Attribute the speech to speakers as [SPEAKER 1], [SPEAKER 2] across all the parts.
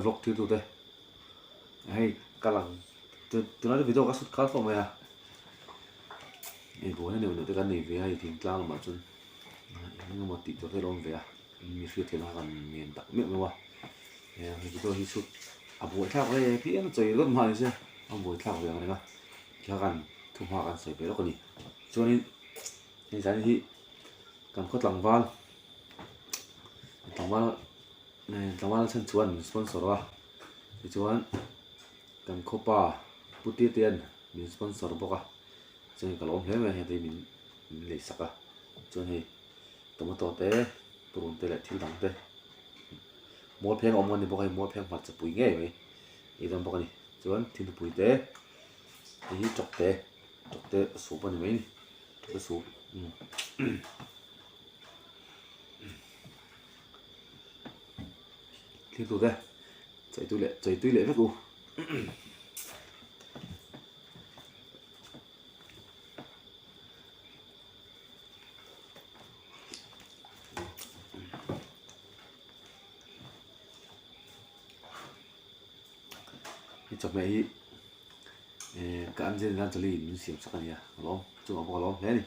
[SPEAKER 1] vlog thil tute hei ka lang tunah chuan video ka shoot kal fawh mai a hei buaina neuh neuh te kan nei ve a hei thingtlang lamah chuan eng emaw tih tur te a lo awm ve a mi hriat theih loh kha kan ngen tak meuh meuh a hei video hi shoot a buaithlak ve phian a chawi ringawt hma ni se a buaithlak ve ang reng a tikha kan thuhma kan sawi ve lawk a ni chuanin hei zan hi kan khaw tlangval tlangval tlangval chhan chuan min sponsor a tichuan kan khawpa pu Titian min sponsor bawk a chuan ka lawm hle mai a hei min min lei sak a chuan hei tomato te purun te leh thil dang te mual pheng a awm a ni bawk a hei mual pheng hmarcha pui ngei mai ei dawn bawk a ni chuan thingpui te hei hi chawk te chawk te soup a ni mai a ni. Ka soup Thil tute chaitui leh chaitui leh vek u. Hei chawhmeh hi eh ka Angelina Jolie in min siam sak a nia ka lawm chungah pawh ka lawm hle a ni.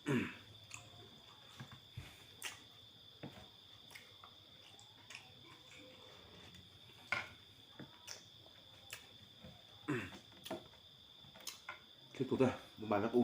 [SPEAKER 1] Thil tute mobile vek u.